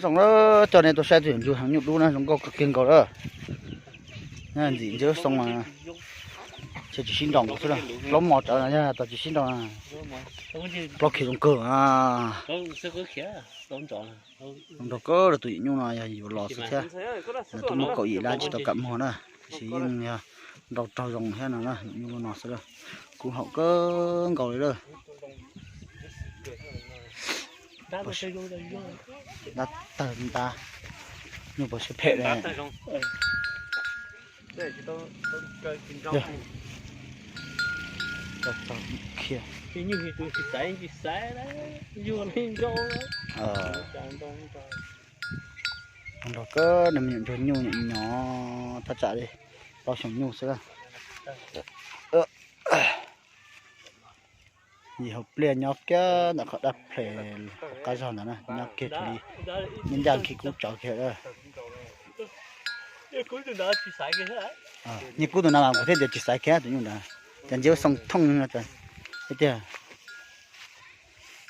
Zoo na, coj nej tuaj saib tus yawm ntsu heev nyuj dub na, zoo nkauj kawg kiag nkaus lawm. Ntxim ntsia lub xoo mas, ces tsis sib nraus nkaus xwb, plaub mos tsawv no yog tau tsis sib nraus. Plaub khiav zoo kawg. Zoo nraug kawg, tus yawm nyuj no yog yuav los xwb thiab. Nws twb muaj kaum yim lab tsis tau kam muag na, tiam sis yeej yog nrau raug zoo thiab no na, yawm nyuj no xwb. Kub haum kawg nkaus li lawm. Ntab tawg ntab, nyuj puas siab phem li. Nrog kawg, nws me nyuam ntsuag nyuj nyob thaj tsam li plaub xyoos nyuj xwb. Yim hauv pliaj nyob kiag ntawm qhov dab phem qab zog ntawd na, nyob kiag li nyob ncaj khi kub tsawv kiag. Nyiaj kub tus na mas kuv thiaj tias tsis xaiv kiag tus nyuj ntawd, cas ntsia xoo thooj no tiag.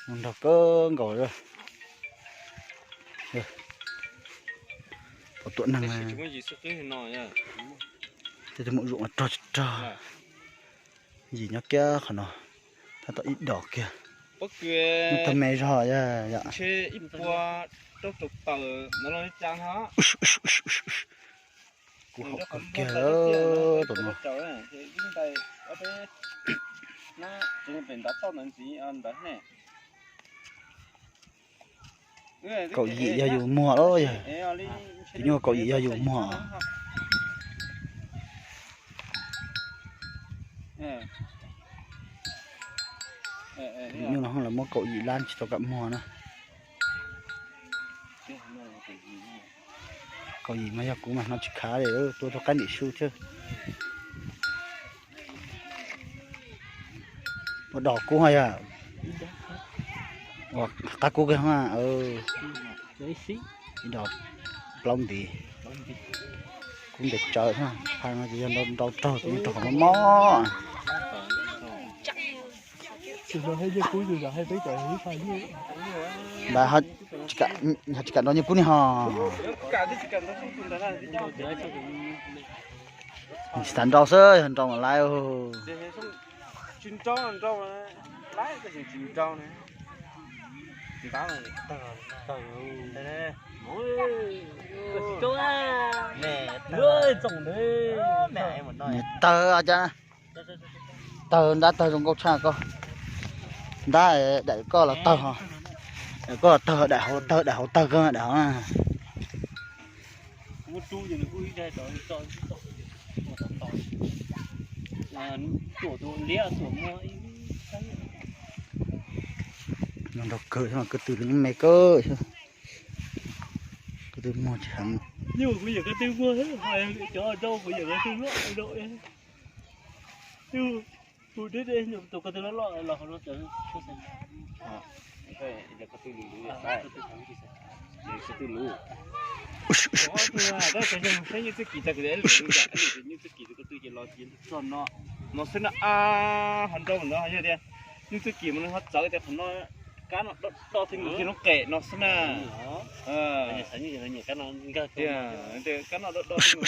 Nrog kawg nkaus. Pom tuam neeg, tej tus maum zom rog rog. Yim nyob kiag qhov no, tab tom ib dos kiag. Tag me zog yom. Kub haum kawg kiag tus no. Kaum yim yog yus muag los yog? Tus nyuj kaum yim yog yus muag. Nyuj no lawv muab kaum yim lab tsis tau kam muag na. Kaum yim mas yog kuv mas hnov tsis khav li, tua rau qab ntim su thiab. Ua dos kub yog, ua qab kub kiag, ib dos plaub ntiv. Kub ntes tsawv, phaj no ces yog nrau raug tus nyuj raug qhov mob mob. Ntawd tsis kam nrau nyuj kub ne ho. Tsis tas nrau xwb, yog nrau mas laiv. Tawg cas, tawg ntab tawg zoo nkauj tshaj koj. Ntab daim koj los tawg, koj los tawg daim hauv tawg, daim hauv tawg koj daim hauv. Nrau kawg, ko tw me kawg, ko tw muag tsis heev. No xwb na, ho nrau ntawd yog tias nyuj txuj kis mas nws ho txawv tias qhov no kab no do do thiab nkaus thiab lub qem no xwb na. Kab no do do thiab nkaus xwb.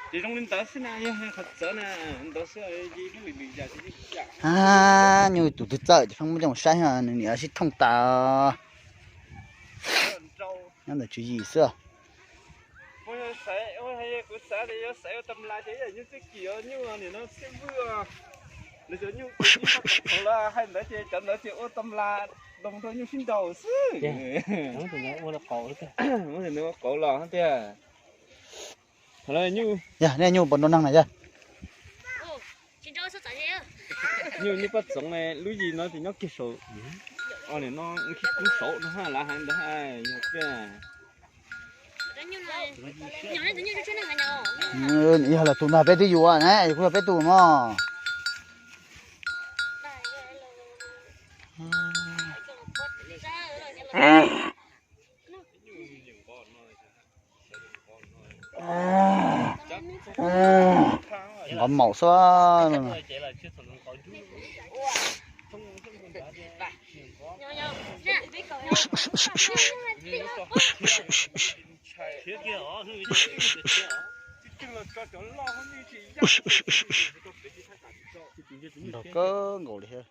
Ces zoo li ntawd xwb na, yog qhov txawv na, ntawd xwb, ib lub lwm yam. Nyuj tus twg txawj ces pheej muab coj mus saib, nws niam sib thooj tas. Nyob ntawm tswv yim xwb. Kuv xav tias yuav xaiv ua tam las ces ib yam nyuj txuj kis, nyuj nim no txhiaj vwj os. Lawv cov nyuj txuj kis mas thaum lawv hais ntawd ces cov ntawd ces ua tam las doos rau nyuj sib nraus xwb. Muab tus ntawd ua qaug los thiab tiag. Yog nej nyuj puas nrau neeg na yog? Nyuj, nyuj paj txoov, lub yim no ces nyob kiag saum, nim no kub saud no ha, lav hais ntawd ha, yog tiag. Yog lawv tus ntag peb twb yuav na, kuv yog peb tus mog. Nqov maum xwb. Nrog kawg nkaus li thiab.